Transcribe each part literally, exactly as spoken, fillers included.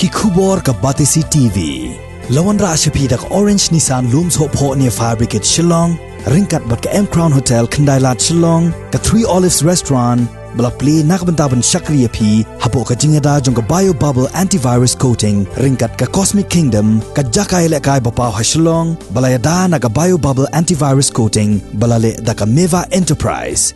Ki khubor ka Batesi T V. La wanrah sha phi da ka Orange Nissan Lum Sohphoh near Fire Brigade Shillong, ryngkat bad ka M Crown Hotel Khyndailad Shillong, ka Three Olives Restaurant, ba la plie na ka bynta ban shakri ïa phi hapoh ka jingïada jong ka Bio Bubble Antivirus Coating, ryngkat ka Cosmic Kingdom, ka jaka ïalehkai ba paw ha Shillong, ba la ïada na ka Bio Bubble Antivirus Coating, ba la leh da ka Meva Enterprise.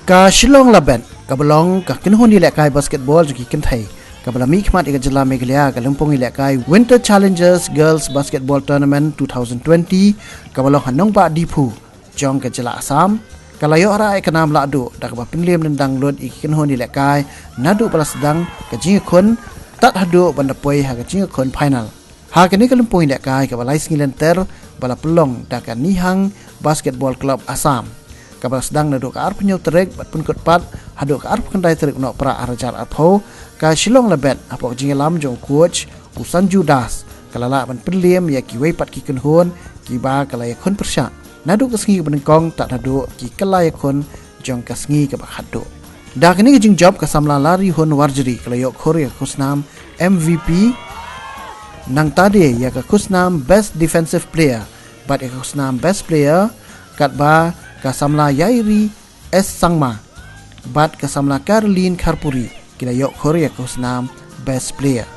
Ka Shillong Labet, kaba long ka kynhun ïalehkai basketball jong ki kynthei, kaba la mihkhmat ïa ka jylla Meghalaya ha ka lympung ïalehkai Winter Challengers Girls Basketball Tournament two thousand twenty, kaba long ha nongbah Diphu jong ka jylla Assam, ka la ïoh rah ïa ka nam lahduh da kaba pynliem lyndang lut ïa ki kynhun ïalehkai naduh ba la sdang ka jingïakhun tad haduh ban da poi ha ka jingïakhun final. Ha kane ka lympung ïalehkai kaba lai sngi lynter, ba la pynlong da ka Nihang Basketball Club Assam, kaba la sdang naduh ka arphew hynñiew tarik bad pynkut pat haduh ka arphew khyndai tarik u Nohprah arhajar arphew, ka Shillong Labet hapoh ka jingïalam jong u coach u Sanju Das, ka la lah ban pynliem ïa kiwei pat ki kynhun kiba ka la ïakhun pyrshah naduh ka sngi kaba nyngkong tad haduh ki kylla ïakhun jong ka sngi kaba khatduh. Da kane ka jingjop, ka samla Larihun Warjri ka la ïoh khur ïa ka khusnam M V P, nangta de ïa ka khusnam Best Defensive Player bad ïa ka khusnam Best Player, katba ka samla Yairi S Sangma bad ka samla Caroline Kharpuri ki la ïoh khur ïa ka khusnam Best Player.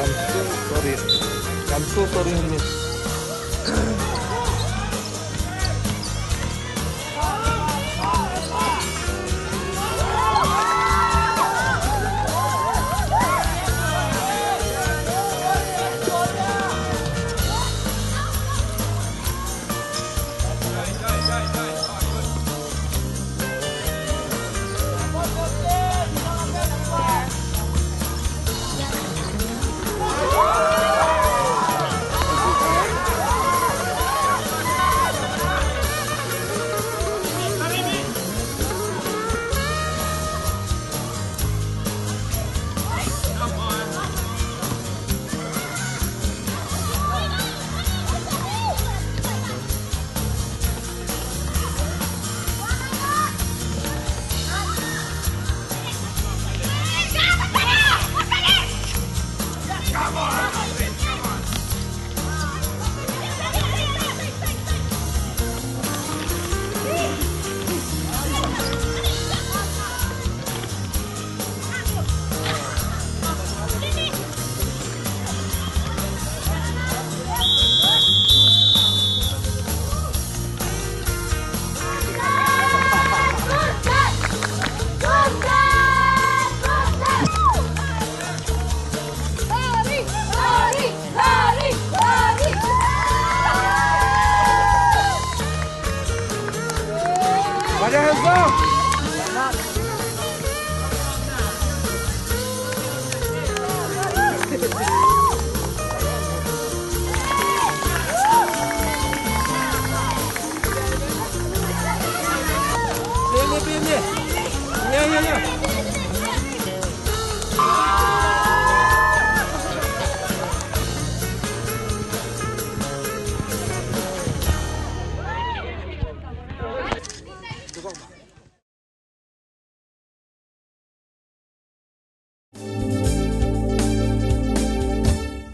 I'm so sorry. I'm so sorry, Miss.